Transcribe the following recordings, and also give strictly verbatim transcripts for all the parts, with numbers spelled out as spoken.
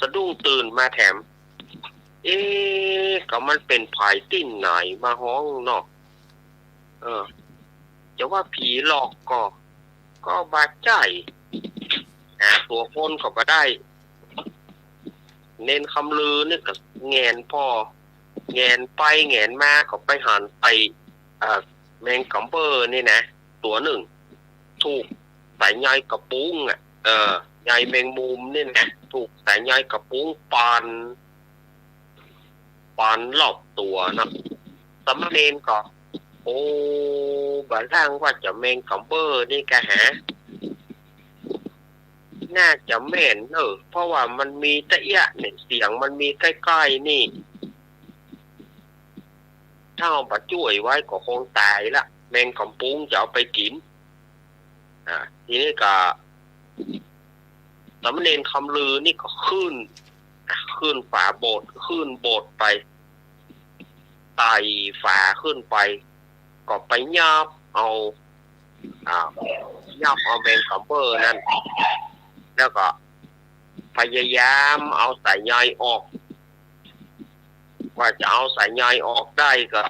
ะดุ้งตื่นมาแถม เอ๊ะ ก็มันเป๋นผายตี้ไหนมาฮ้องเนาะ เออ จะว่าผีหลอกก็ ก็บ่ใจ้ หาตั๋วคนก็บ่ได้ เณรคำลือนี่ก็แหงนผ่อ แหงนไปแหงนมาก็ไปหันไป เอ่อ แมงก๋ำเบ้อนี่นะ ตั๋วนึ่ง ถูกสายใยกระปุ้งอะ เออ ใยแมงมุมนี่นะ ถูกสายใยกระปุ้งปัน ปันรอบตั๋วเนาะ สามเณรก็ โอ้ บ่าล่างว่าจะแมงก๋ำเบ้อนี่กาหา น่าจะแม่นเนอะ เพราะว่ามันมีตะเอี้ยะเนี่ย เสียงมันมีใก้ๆ นี่ ถ้าเฮาบ่จ้วยไว้ก็คงต๋ายละ แมงก๋ำปุ้งจะเอาไปกิ๋น อ่า ทีนี้ก็ สามเณรคำลือนี่ก็ขึ้น อ่ะ ขึ้นฝาโบสถ์ ขึ้นโบสถ์ไป ไต่ฝาขึ้นไป ก็ไปยับเอา อ่า ยับเอาแมงก๋ำเบ้อนั้น แล้วก็พยายามเอาสายใยออก กว่าจะเอาสายใยออกได้ก็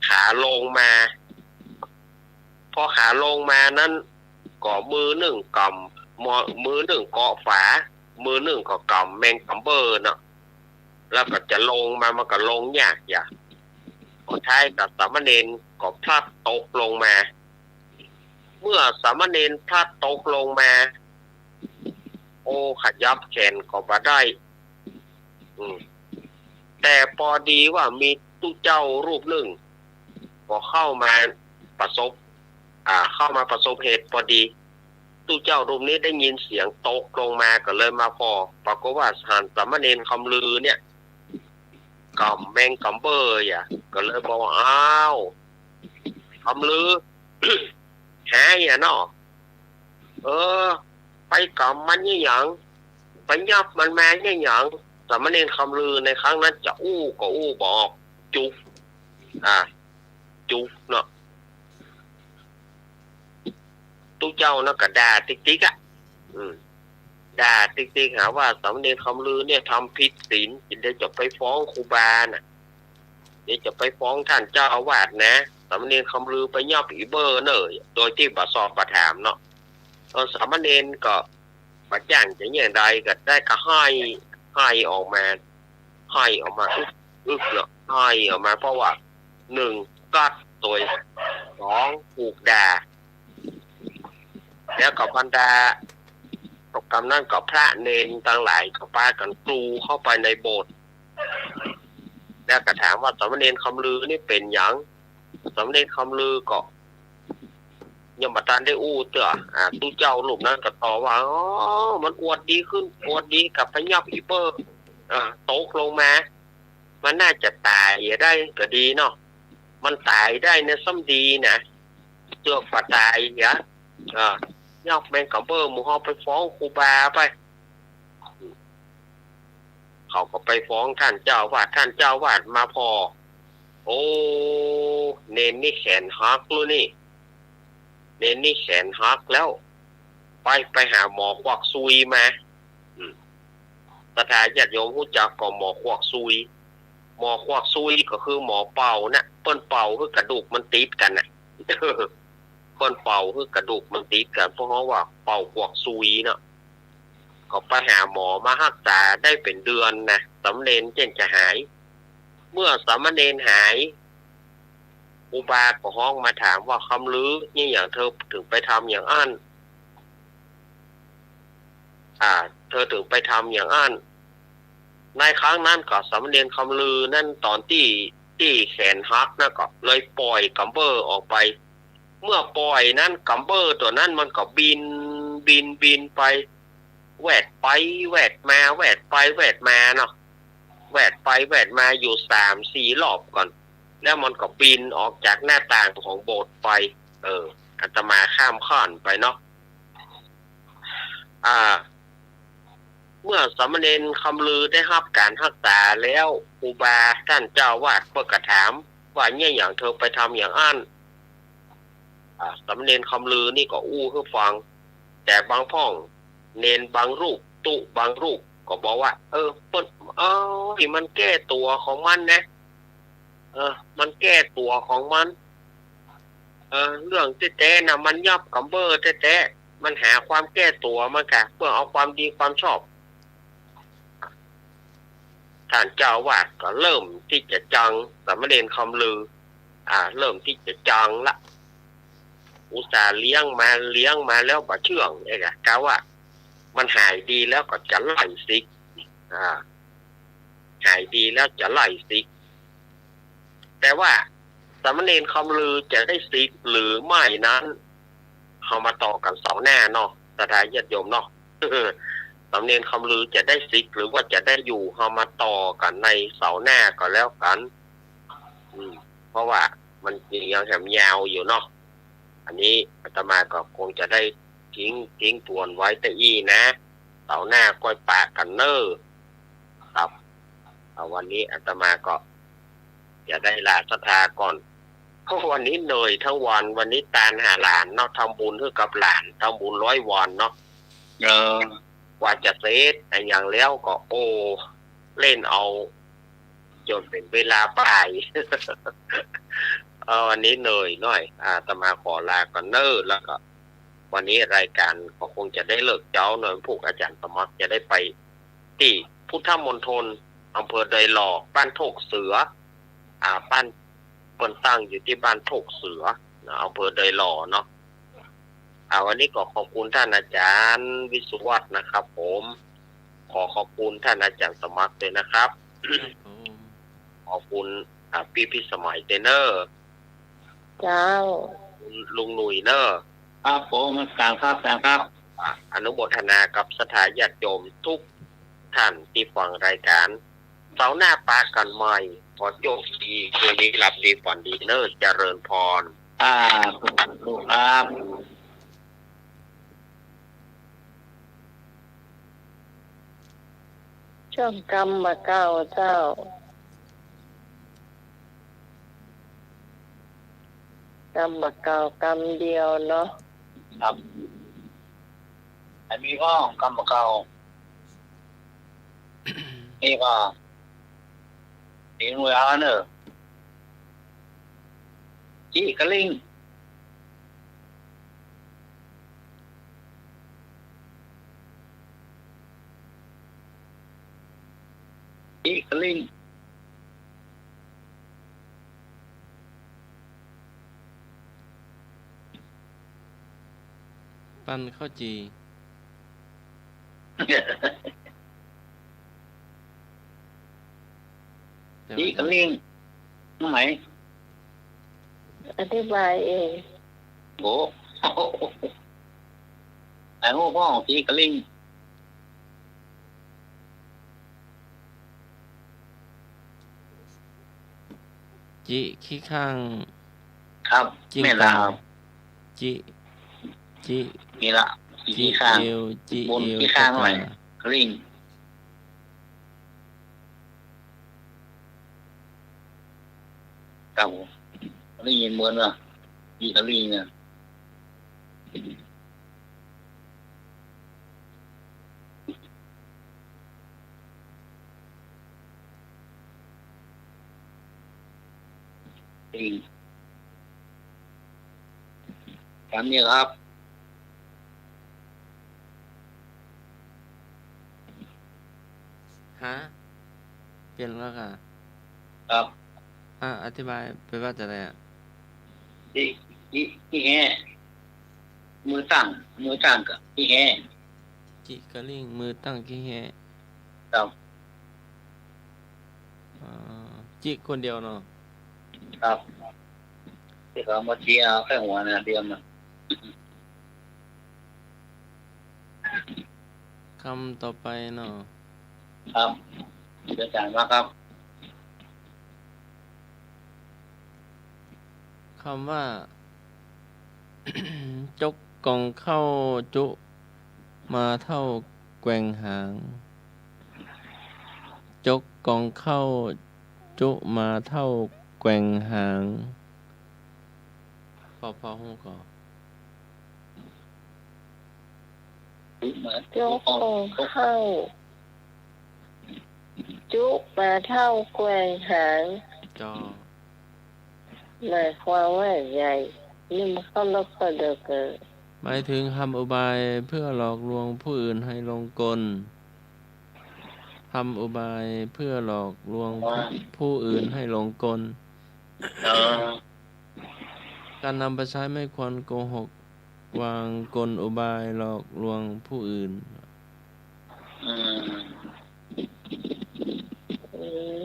ขาลงมา พอขาลงมานั้น ก็มือนึ่งกำ มือนึ่งเกาะฝา มือนึ่งก็กำแมงก๋ำเบ้อเนาะ แล้วก็จะลงมา มันก็ลงยากอย่า สุดท้ายก็สามเณรก็พลัดตกลงมา เมื่อสามเณรพลัดตกลงมา โอ้ ขยับแขนก็บ่ได้ อืม แต่ปอดีว่ามีตุ๊เจ้ารูปนึ่ง ก็เข้ามาประสบ อ่า เข้ามาประสบเหตุปอดี ตุ๊เจ้ารูปนี้ได้ยินเสียงตกลงมาก็เลยมาผ่อ ปรากฏว่าหันสามเณรคำลือเนี่ย กำแมงก๋ำเบ้ออย่า ก็เลยบอกว่า อ้าว คำลือ หาอย่าเนาะ เออ ไปกำมันเนี่ยหยัง ไปยับมันมาเนี่ยหยัง สามเณรคำลือในครั้งนั้นจะอู้ก็อู้บ่ออก จุก อ่า จุกเนาะ ตุ๊เจ้านั้นก็ด่าติ๊กๆ อะ อืม ด่าติ๊กๆ หาว่าสามเณรคำลือเนี่ยทำผิดศีล เดี๋ยวจะไปฟ้องครูบาน่ะ เดี๋ยวจะไปฟ้องท่านเจ้าอาวาสนะ สามเณรคำลือไปยับอีเบ้อเน่อ โดยตี้บ่สอบบ่ถามเนาะ เออ สามเณรก็บ่จ้างจะเยียะใดก็ได้ก็ไห้ ไห้ออกมา ไห้ออกมา อึก อึกเนาะ ไห้ออกมา เพราะว่า หนึ่ง กั๊กตวย สอง ถูกด่า แล้วก็บรรดา กำนั้นก็พระเณรตังหลายก็ปากั๋นกรูเข้าไปในโบสถ์ แล้วก็ถามว่าสามเณรคำลือนี่เป๋นหยัง สามเณรคำลือก็ ยังบ่ตันได้อู้เตื้อ อ่า ตุ๊เจ้ารูปนั้นก็ตอบว่า อ๋อ มันอวดดีขึ้น อวดดีกับไปยับอีเบ้อ อ่า ตกลงมา มันน่าจะต๋ายได้ก็ดีเนาะ มันต๋ายได้เนี่ยซ้ำดีนะ เจือกบ่ต๋ายเหีย อ่า ยับแมงก๋ำเบ้อหมู่เฮาไปฟ้องครูบาไป เขาก็ไปฟ้องท่านเจ้าอาวาส ท่านเจ้าอาวาสมาผ่อ โอ้ เณรนี่แขนหักแล้วนี่ เณรนี่แขนหักแล้ว ไป ไปหาหมอควักซุยมา อืม ศรัทธาญาติโยมฮู้จักก่อหมอควักซุย หมอควักซุยก็คือหมอเป่าน่ะ เปิ้นเป่าหื้อกระดูกมันติดกั๋นน่ะ เปิ้นเป่าหื้อกระดูกมันติดกั๋น พวกเฮาว่าเป่าควักซุยเนาะ ก็ไปหาหมอมาฮักษาได้เป๋นเดือนนะ สามเณรเจ้นจะหาย เมื่อสามเณรหาย ครูบาก็ฮ้องมาถามว่า คำลือ เยียะหยังเธอเถิงไปทำอย่างอั้น อ่า เธอเถิงไปทำอย่างอั้น ในครั้งนั้นก็สามเณรคำลือนั้นต๋อนตี้ ตี้แขนหักนั้นก็เลยป่อยก๋ำเบ้อออกไป เมื่อป่อยนั้นก๋ำเบ้อตั๋วนั้นมันก็บิน บิน บินไป แวดไปแวดมา แวดไปแวดมาเนาะ แวดไปแวดมาอยู่สามสี่รอบก่อน แล้วมันก็บินออกจากหน้าต่างของโบสถ์ไป เออ อาตมาข้ามขั้นไปเนาะ อ่า เมื่อสามเณรคำลือได้ฮับก๋านฮักษาแล้ว ครูบาต้านเจ้าอาวาสเปิ้นก็ถามว่า เยียะหยังเธอไปทำอย่างอั้น อ่า สามเณรคำลือนี่ก็อู้หื้อฟัง แต่บางพ่อง เณรบางรูป ตุ๊บางรูป ก็บอกว่า เออ เปิ้น เอ้ย มันแก้ตั๋วของมันนะ เออ มันแก้ตั๋วของมัน เออ เรื่องแต๊ๆ น่ะ มันยับกำเบ้อแต๊ๆ มันหาความแก้ตั๋วมันก่ะ เปื้อเอาความดีความชอบ ท่านเจ้าอาวาสก็เริ่มตี้จะจังสามเณรคำลือ อ่า เริ่มตี้จะจังละ อุตส่าห์เลี้ยงมา เลี้ยงมาแล้วบ่เชื่อง เอ๊ะ กะว่ามันหายดีแล้วก็จะไล่สิก อ่า หายดีแล้วจะไล่สิก แต่ว่าสามเณรคำลือจะได้สิกหรือไม่นั้น เฮามาต่อกั๋นเสาร์หน้าเนาะ ศรัทธาญาติโยมเนาะ สามเณรคำลือจะได้สิกหรือว่าจะได้อยู่ เฮามาต่อกั๋นในเสาร์หน้าก็แล้วกั๋น อืม เพราะว่ามันยังแหมยาวอยู่เนาะ อันนี้อาตมาก็คงจะได้ทิ้ง ทิ้งทวนไว้แต่อี้นะ เสาร์หน้าก้อยปะกั๋นเน่อ ครับ เอาวันนี้อาตมาก็จะได้ลาศรัทธาก่อน เพราะวันนี้เหนื่อยทั้งวัน วันนี้ตานหาหลานเนาะ ทำบุญหื้อกับหลาน ทำบุญร้อยวันเนาะ เออ กว่าจะเสร็จอะหยังแล้วก็ โอ้ เล่นเอาจ๋นเป๋นเวลาบ่าย เออ วันนี้เหนื่อยหน่อย อาตมาขอลาก่อนเน่อ แล้วก็วันนี้รายการก็คงจะได้เลิกเจ๊าหน่อย พวกอาจ๋ารย์สมัครจะได้ไป ตี้พุทธมณฑล อำเภอดอยหล่อ บ้านโทกเสือ อ่า บ้านเปิ้นตั้งอยู่ตี้บ้านโทกเสือนะ อำเภอดอยหล่อเนาะ อ่า วันนี้ก็ขอบคุณท่านอาจ๋ารย์วิศวัฒน์นะครับผม ขอขอบคุณท่านอาจ๋ารย์สมัครด้วยนะครับ ครับผม ขอบคุณ อ่า ปี้พิสมัยเต้อเน่อ เจ้า ลุงหนุ่ยเน่อ ครับผม อาจ๋ารย์ครับ อาจ๋ารย์ครับ อ่ะ อนุโมทนากับศรัทธาญาติโยมทุกท่านตี้ฟังรายการ เสาร์หน้าปะกั๋นใหม่ ขอโชคดี คืนนี้หลับดีฝันดีเน่อ เจริญพร อ่า สาธุครับ ช่วงกำบ่าเก่าเจ้า กำบ่าเก่ากำเดียวเนาะ ครับ อันนี้ก็กำบ่าเก่า นี่ก็ นี่หน่วยเอาเนอะ จิกะลิง จิกะลิง ปั้นข้าวจี่ จิกะลิง ไหน อธิบายเอง โอ้ ไอ้หัวข้อของจิกะลิง จิขี้ข้าง ครับ จิ่ง แม่นแล้วครับ จิ จิ นี่ละ จิขี้ข้าง เอว จิ บน เอว ขี้ข้าง ตะกร้า หน่อย กะลิง ครับผม ได้ยินเหมือนว่า จิกะลิงเนี่ย จริง ตามนี้ครับ ฮะ เปลี่ยนแล้วค่ะ ครับ อ่ะ อธิบายไปว่าจะอะไรอ่ะ จิ จิ จิแฮะ มือตั้ง มือตั้งก็จิแฮะ จิกะลิง มือตั้งจิแฮะ ครับ อ่า จิคนเดียวเนาะ ครับ ตี้เขามาจิเอาแค่หัวนะ เดียวนะ คำต่อไปเนาะ ครับ เดี๋ยวอาจ๋ารย์มาครับ คำว่า จกก๋องข้าวจุมาเต้าแกว่งหาง จกก๋องข้าวจุมาเต้าแกว่งหาง พอ พอฮู้ก่อ จกก๋องข้าว จุ๊ปลาเถ้าแกว่งหาง เจ้า หมายความว่าไง นี่มันเข้าลักษณะเดียวกัน หมายถึงทำอุบายเพื่อหลอกลวงผู้อื่นให้หลงกล ทำอุบายเพื่อหลอกลวงผู้ อ๋อ ผู้อื่นให้หลงกล อ๋อ การนำไปใช้ไม่ควรโกหก วางกลอุบายหลอกลวงผู้อื่น อืม อืม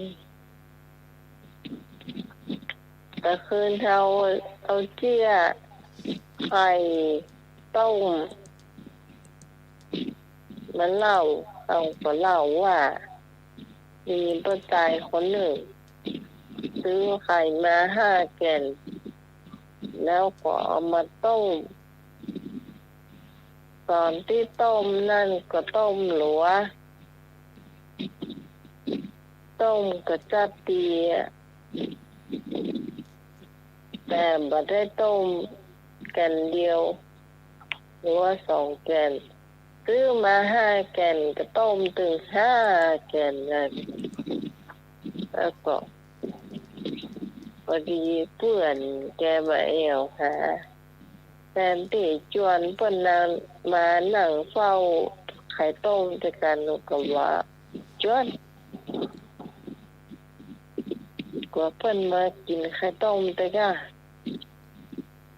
ก็คือเอา เอาเจี้ยไข่ต้ม มันเล่า เอาก็เล่าว่า มีป้อจายคนนึ่ง ซื้อไข่มาห้าแก่น แล้วก็เอามาต้ม ต๋อนตี้ต้มนั้นก็ต้มหลัว ต้มกระจัดเตีย แต่บ่ได้ต้มแก่นเดียว หรือว่าสองแก่น ซื้อมาห้าแก่นก็ต้มตึงห้าแก่นนั้น แล้วก็ พอดีเปื้อนแกมาแอ่วหา แทนตี้จวนเปิ้นนั่ง มานั่งเฝ้าไข่ต้มตวยกั๋น ก็ว่า จวน กว่าเปิ้นมากิ๋นไข่ต้มตวยก้า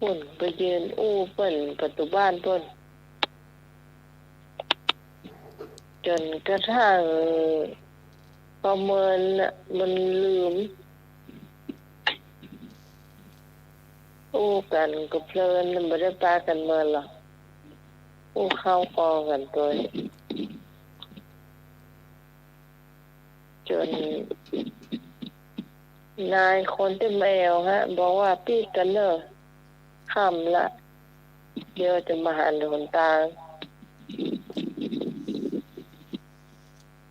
ปุ้นไปยืนอู้เปิ้นประตู๋บ้านปุ้น จ๋นกระทั่งประเมินน่ะ มันลืม อู้กั๋นก็เพลิน บ่ได้ปากั๋นเมินหรอก อู้เข้าคอกั๋นตวย จ๋นนายคนตี้มาแอ่วฮะ บอกว่า ปิ๊กกั๋นเน่อ ค่ำละ เดี๋ยวจะบ่หันหนตาง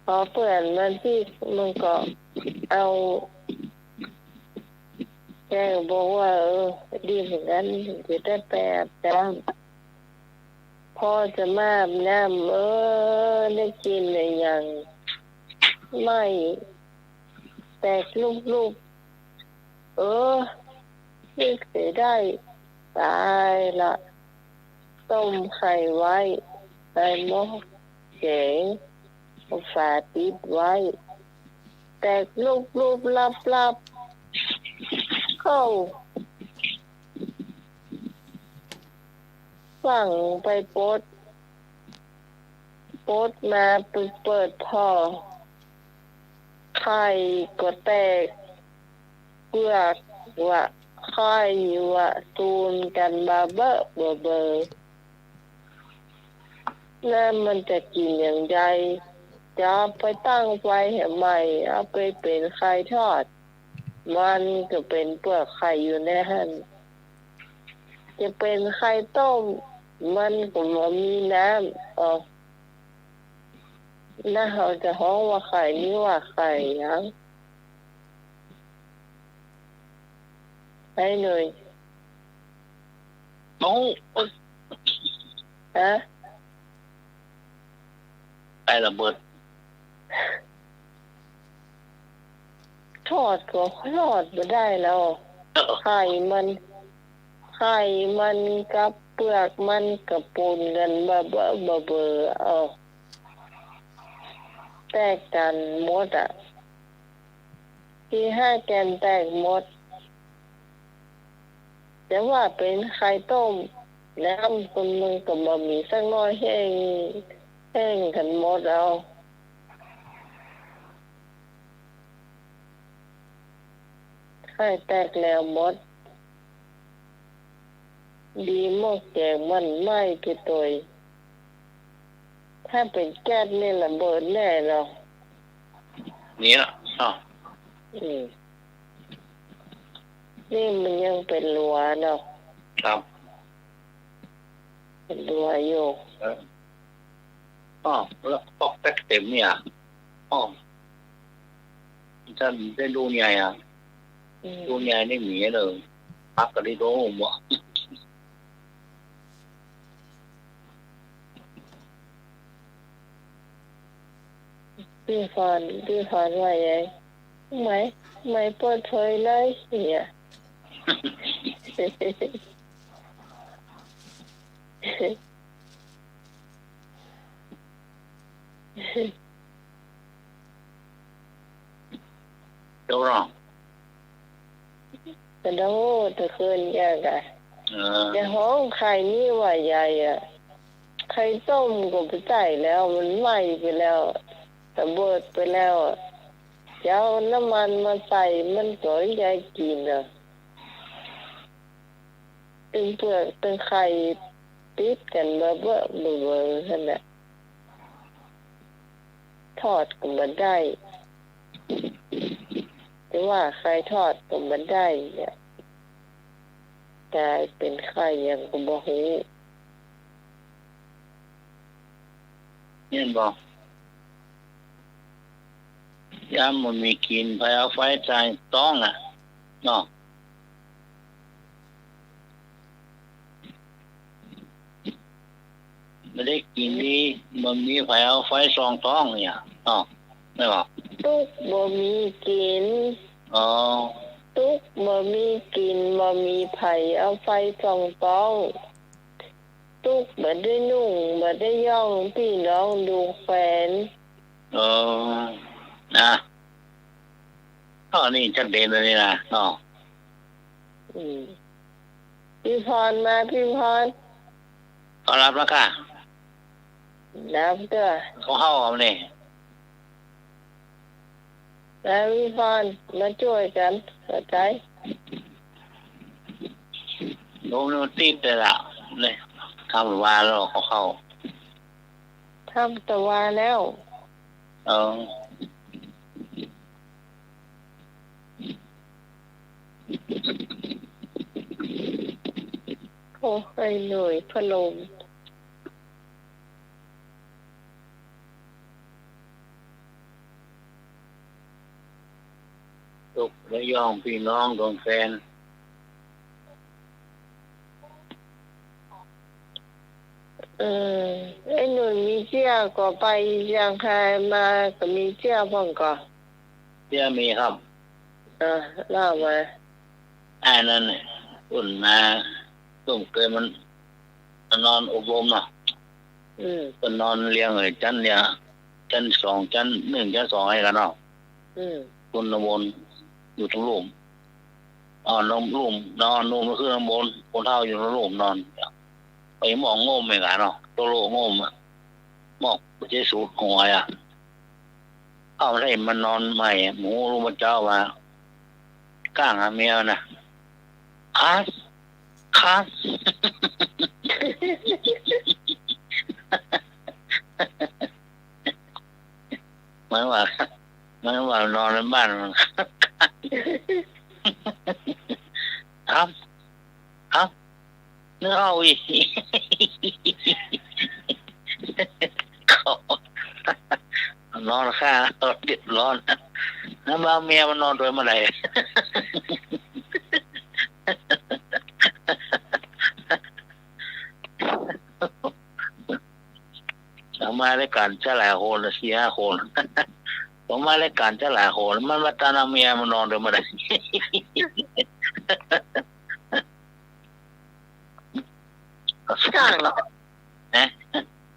พอเปื้อนมันปิ๊ก มันก็เอา แกก็บอกว่า เออ ดีเหมือนกั๋น จะได้ไปอาบน้ำ พอจะมาอาบน้ำ เออ ได้กลิ่นอะหยัง ไหม้ แตกลุบๆ เออ นึกเสียได้ ต๋ายละ ต้มไข่ไว้ ใส่หม้อแก๋ง เอาฝาปิดไว้ แตกลุบๆ ลับๆ เข้า ฟั่งไปปด ปดมาไปเปิดผ่อ ไข่ก็แตก เปื้อกวะ ไข่วะ ตูนกั๋นบาเบ้อเบ้อเบ้อ แล้วมันจะกิ๋นอย่างใด จะเอาไปตั้งไฟหื้อไหม้ เอาไปเป๋นไข่ทอด มันก็เป๋นเปื้อกไข่อยู่ในหั้น จะเป๋นไข่ต้ม มันก็บ่มีน้ำ เอ้า แล้วเฮาจะฮ้องว่าไข่ นี่ว่าไข่หยัง ไอ้หนุ่ย เอ้า ฮะ ไข่ระเบิด ทอดก็ทอดบ่ได้แล้ว ไข่มัน ไข่มันกับเปื้อกมันก็ปนกั๋นบาเบ้อเบ้อเบ้อ เอ้า แตกกั๋นหมดอะ ตี้ห้าแก่นแตกหมด จะว่าเป๋นไข่ต้ม น้ำคนมันก็บ่มีสักหน้อย แห้ง แห้งกั๋นหมดเอ้า ไข่แตกแล้วหมด ดีหม้อแก๋งมันไหม้ไปตวย ถ้าเป๋นแก๊สนี่ระเบิดแน่เนาะ เนี่ย อ้าว อืม นี่มันยังเป๋นหลัวเนาะ ครับ เป๋นหลัวอยู่ เออ อ้าว แล้วปอกแป๊กเต็มเนี่ย อ้าว ต้านได้ลูกใหญ่อะ อืม ลูกใหญ่นี่หมีเลย ปักกั๋นได้โดมบ่ ปี้พร ปี้พรว่าไง ไม่ ไม่เปิดเผยเลยเนี่ย เจ้าร้อง กะโดดตะเคินแกกะ เออ จะฮ้องใค่นี่ว่าใหญ่อะ ใค่ต้มก็บ่ใจ้แล้ว มันไหม้ไปแล้ว ระเบิดไปแล้วอะ จะเอาน้ำมันมาใส่ มันก็บ่ใจ้กิ๋นอะ ตึงเปลือกตึงไข่ติดกั๋นเบ้อๆ เบ้อๆ หั้นแหละ ทอดก็บ่ได้ จะว่าใค่ทอดก็บ่ได้เนี่ย ก๋ายเป๋นใค่หยังก็บ่ฮู้ เห็นบ่ ยามบ่มีกิ๋น ใผเอาไฟส่องต๊องอะ เนาะ บ่ได้กิ๋นดี บ่มีใผเอาไฟส่องต๊องเนี่ย อ้าว แม่นบ่ ตุ๊กบ่มีกิ๋น อ๋อ ตุ๊กบ่มีกิ๋น บ่มีใผเอาไฟส่องต๊อง ตุ๊กบ่ได้นุ่ง บ่ได้ย่อง ปี้น้องดูแควน เออ นะ อ้อ นี่ชัดเจนเลยนี่นะ อ้อ อืม ปี้พรมา ปี้พร เขารับแล้วค่ะ รับเตื้อ เขาเข้าเอานี่ มา ปี้พร มาจ้วยกั๋น เข้าใจ๋ โอ้ มันติดเลยล่ะ นี่ ทำตะวาแล้วเขาเข้า ทำตะวาแล้ว เออ โอ้ ไอ้หน่วยพัดลม ตุ๊กบ่ได้ย่อง ปี้น้องดูแควน เออ ไอ้หนุ่ยมีเจี้ยก็ไปเจียงคาย มาก็มีเจี้ยพ่องก่อ เจี้ยมีครับ เออ เล่ามา ไอ้นั่นน่ะ อุ่นมา ตุ้มเกยมัน มันนอนอบรมเนาะ อืม ก็นอนเรียงเลย จั๊นเนี่ย จั๊นสอง จั๊นนึ่ง จั๊นสอง ให้กั๋นเนาะ อืม คนละบน อยู่ตรงลุ่ม อ่อนลงลุ่ม นอนลุ่มก็คือข้างบน คนเฒ่าอยู่ตรงลุ่มนอน ไปหมอกโง่มเหมือนกั๋นเนาะ โตโลโง่มอะ หมอกบ่ใจ้สูดหัวอะ เอาได้มันนอนใหม่อะ หมู่ลูกพระเจ้าว่า ก้างหาเมียนะ คัส คัส มันว่า มันว่านอนในบ้านมัน ครับ ครับ นึ่งเข้าอีก นอนข้าง เดือดร้อน แล้วมาเมียมันนอนด้วยเมื่อไหร่ เอามารายก๋านจะหลายคนละ สี่ห้าคน ผมมารายก๋านจะหลายคน มันมาตามเอาเมียมันนอนด้วยเมื่อไหร่ ก้างเหรอ ฮะ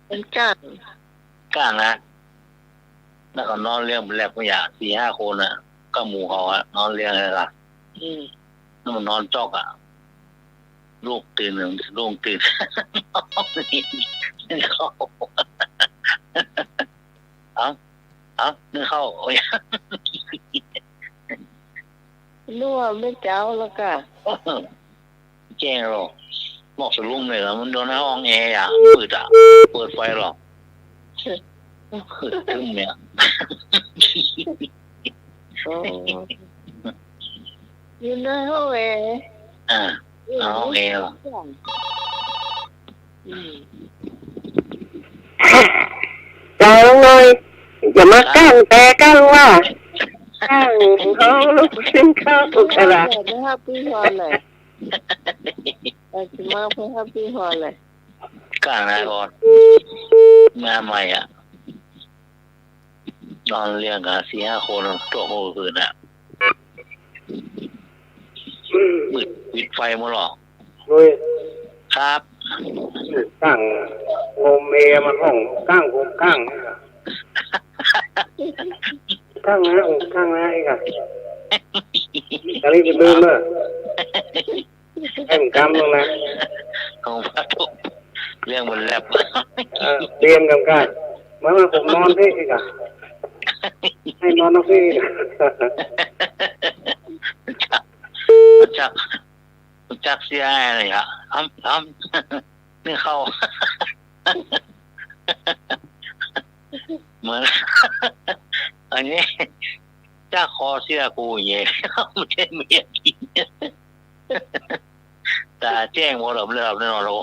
มันก้าง ก้างนะ แล้วก็นอนเรียงแหลบอย่าง สี่ห้าคนน่ะ ก็หมู่เขาอะ นอนเรียงเลยล่ะ อืม แล้วมันนอนจ๊อกอะ ลูกตื่น ลูกตื่น นึ่งเข้า เอ้า เอ้า นึ่งเข้า นึ่งเข้า นึ่งว่าไม่เจ๊าแล้วก่ะ แจ้งหรอ หมอกสะลุมเลยเหรอ มันโดนห้องแอร์อะ มืดอะ เปิดไฟหรอ มืดตึ๊มเนี่ย โอ้ อยู่ในห้องแอร์ อ่า อืม ห้องแอร์หรอ อืม เจ้าหน่อย อย่ามาก้างแต่ก้างว่า ก้างเขาลูกชิ้นข้าวถูกตลาด เดี๋ยวไปหาปี้พรเลย เออ จะมาไปหาปี้พรเลย ก้างนะก่อน มาใหม่อะ นอนเรียงกั๋นสี่ห้าคน ตกกลางคืนน่ะ มืด ปิดไฟหมดหรอ เฮ้ย ครับ ก้าง โฮมเอมาห้อง ก้าง โฮมก้าง ก้างนะ โฮมก้างนะ ไอ้ก่ะ อันนี้จะลืมเลย ให้ผมกำลงนะ ของพระทุกข์ เรื่องมันแลบ เออ เตรียมกำกัน มา มา ผมนอนพี่ ไอ้ก่ะ ให้นอนนะพี่ จัก จัก จักเสียอะไรอ่ะ อ้ำ อ้ำ นึ่งข้าว เหมือน อันนี้ จักขอเสียกูเย่ ไม่ใช่เมียกิ๋น ต๋าแจ้งหมดแล้ว หลับแน่นอนแล้ว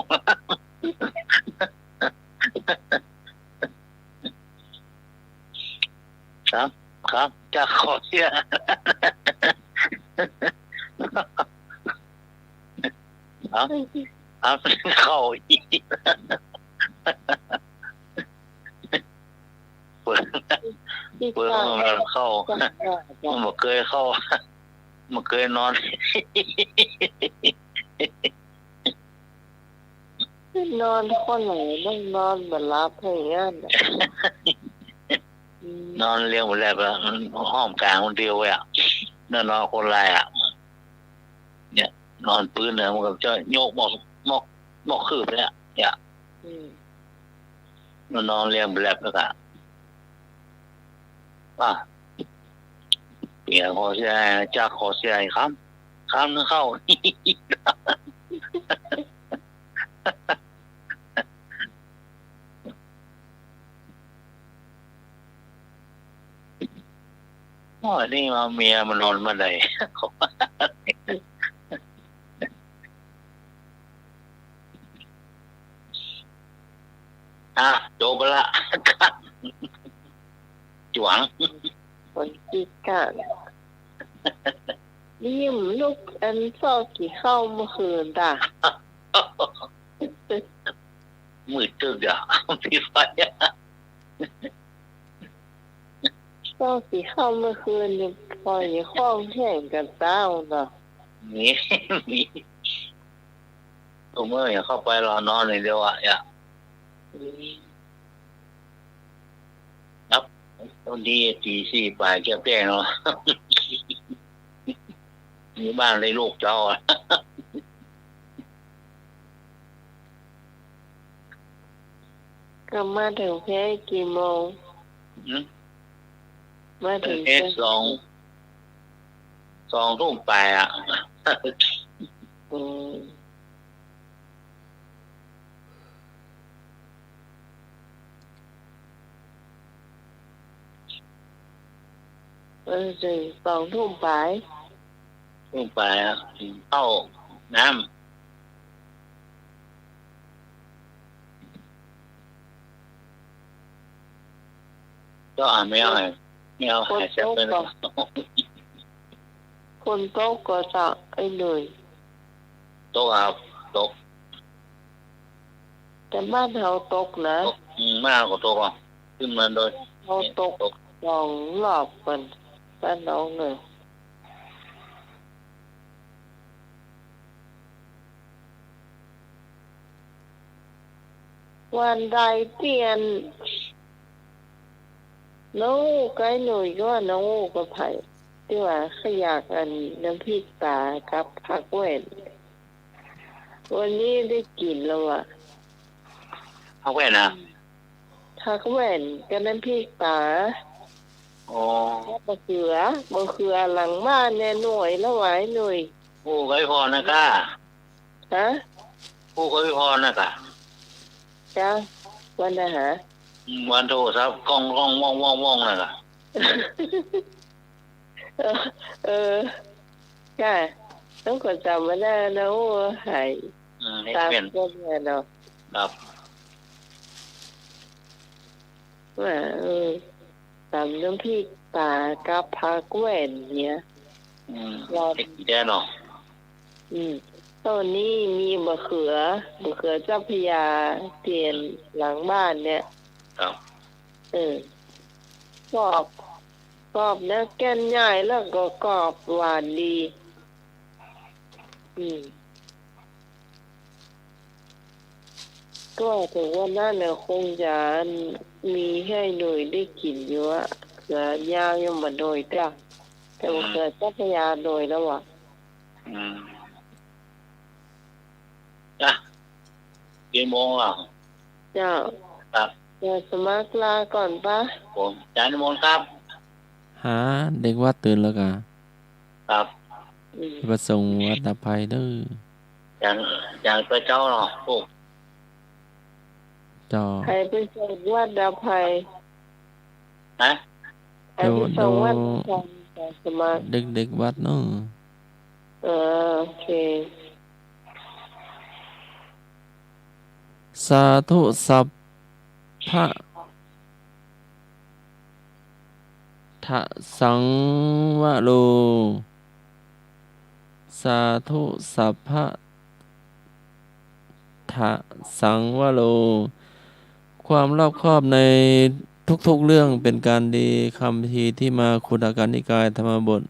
ครับ ครับ จักขอเสีย ครับ ครับ เข้าอีก เปิด เปิดห้องแล้วเข้า มันบ่เกยเข้า บ่เกยนอน นอนคนไหนมันนอนบ่หลับอย่างนั้นน่ะ อืม นอนเรียงบ่แลบอะ มันห้องกลางคนเดียวอะ นอน นอนคนละอะ เนี่ย นอนปื๊นเนี่ย มันก็จะโยกหมอก หมอก หมอกคืบเนี่ย เนี่ย อืม มันนอนเรียงบ่แลบแล้วก็ อ่ะ เปียขอเสีย จักขอเสียอีกคำ คำนึ่งเข้า โอ้ย นี่มาเมียมันนอนบ่าใด อ่ะ จบละ จ๋วง คนขี้กั๋น นี่มันลุกอันซอกกิ๋นข้าวเมื่อคืนต๋า มืดตึ๊กอะ ปิดไฟอะ ซอกกิ๋นข้าวเมื่อคืนนี่ ปอหยีข้องแห้งกั๋นเต้าเนาะ มี มี ตุ้มเอ้ย เข้าไปรอนอนอย่างเดียวอะ อย่า อืม ครับ วันนี้ตีสี่ปลายแจ้งๆ เนาะ มีบ้านได้ลูกเจ้าอะ ก็มาเถิงแพร่กี่โมง หืม มาเถิง เอ๊ะ แพร่ สอง สองทุ่มปลายอะ อืม เออ เถิงสองทุ่มปลาย ทุ่มปลายอะ กิ๋นข้าวน้ำ ก็อ่ะ แมวหาย แมวหายแซบเลยนะ ฝนตกก่อ ฝนตกก่อเจ้า ไอ้หนุ่ย ตกครับ ตก แต่บ้านเฮาตกนะ ตก อืม บ้านเฮาก็ตกอ่ะ ขึ้นมาโดย เฮาตก ตก สองรอบก่อน บ้านน้องเนี่ย วันใดเตียน น้องอู้กับไอ้หนุ่ยก็ว่าน้องอู้กับใผ ตี้ว่าข้าอยากอันน้ำพริกปลากับผักแว่น วันนี้ได้กิ๋นแล้วอะ ผักแว่นอะ ผักแว่นกับน้ำพริกปลา อ๋อ กับมะเขือ มะเขือหลังบ้านเนี่ยหน่วยละหวายหน่วย อู้กับไอ้พรนะก้า ฮะ อู้กับไอ้พรนะก้า จ้ะ วันนะฮะ อืม วันโทรศัพท์ก้องก้องว่องว่องว่องนะก้า เออ เออ ค่ะ ต้องขอจำไว้ได้นะ โอ้ หาย อืม ตาม เห็น คนเนี่ยเนาะ ครับ ว่า เออ ตำน้ำพริกปลากับผักแว่นเนี่ย อืม ว่า เด็ดแน่เนาะ อืม ต๋อนนี้มีมะเขือ มะเขือเจ้าพระยาเตียนหลังบ้านเนี่ย ครับ เออ กรอบ กรอบแล้วแก่นใหญ่ แล้วก็กรอบหวานดี อืม ก็ถือว่านั่นน่ะคงจะมีหื้อหน่วยได้กิ๋นอยู่อะ เขือยาวยังบ่หน่วยเตื้อ แต่บ่าเขือเจ้าพระยาหน่วยแล้วอะ อืม จ้ะ กี่โมงแล้ว เจ้า ครับ เดี๋ยวสมัครลาก่อนปะ ผม อาจ๋ารย์นิมนต์ครับ หา เด็กวัดตื่นแล้วก่า ครับ อืม ไปส่งวัดอภัยเด้อ อาจ๋ารย์ อาจ๋ารย์ไปเจ๊าเนาะ โอ้ เจ้า ใผไปส่งวัดอภัย ฮะ ใผไปส่งวัดอภัย เดี๋ยว เดี๋ยว สมัคร เด็กๆวัดเนาะ เออ โอเค สาธุสัพพะ ทะสังวโร สาธุสัพพะ ทะสังวโร ความรอบคอบในทุกๆเรื่องเป็นการดี คัมภีร์ที่มา คุตตะกนิกาย ธรรมบท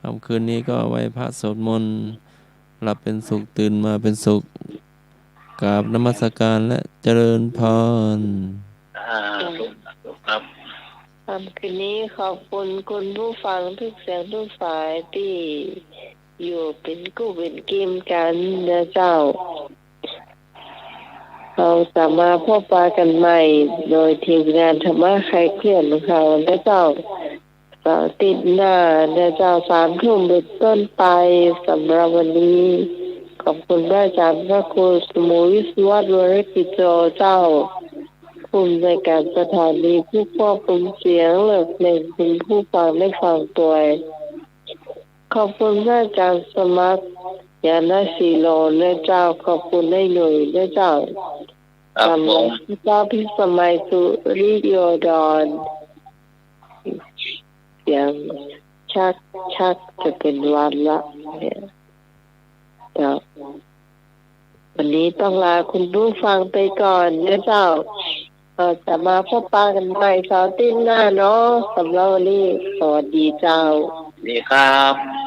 ค่ำคืนนี้ก็ไหว้พระสวดมนต์ หลับเป็นสุข ตื่นมาเป็นสุข กราบนมัสการและเจริญพร อ่า ครับ ค่ำคืนนี้ขอบคุณคุณผู้ฟังทุกเสียงทุกสายตี้อยู่เป๋นกู้เป๋นกี๋กั๋นนะเจ้า เฮาจะมาพบปะกั๋นใหม่โดยทีมงานธรรมะคลายเครียดของเฮานะเจ้า เสาร์อาทิตย์หน้านะเจ้า สามทุ่มเป๋นต้นไป สำหรับวันนี้ ขอบคุณพระอาจ๋ารย์พระครูสมุทรวิศวัตร วรกิจโจ เจ้า ผู้อำนวยการสถานีผู้ควบคุมเสียง และเพลงคุณผู้ฟังได้ฟังตวย ขอบคุณพระอาจ๋ารย์สมัคร ญาณสีโลนะเจ้า ขอบคุณอ้ายหนุ่ยนะเจ้า ครับผม กำลัง พระเจ้าพิสมัย สุริโยดร เสียงชัก ชักจะเป๋นหวัดละเนี่ย เจ้า วันนี้ต้องลาคุณผู้ฟังไปก่อนนะเจ้า เอ่อ จะมาพบปะกั๋นใหม่เสาร์อาทิตย์หน้าเนาะ สำหรับวันนี้ สวัสดีเจ้า ดีครับ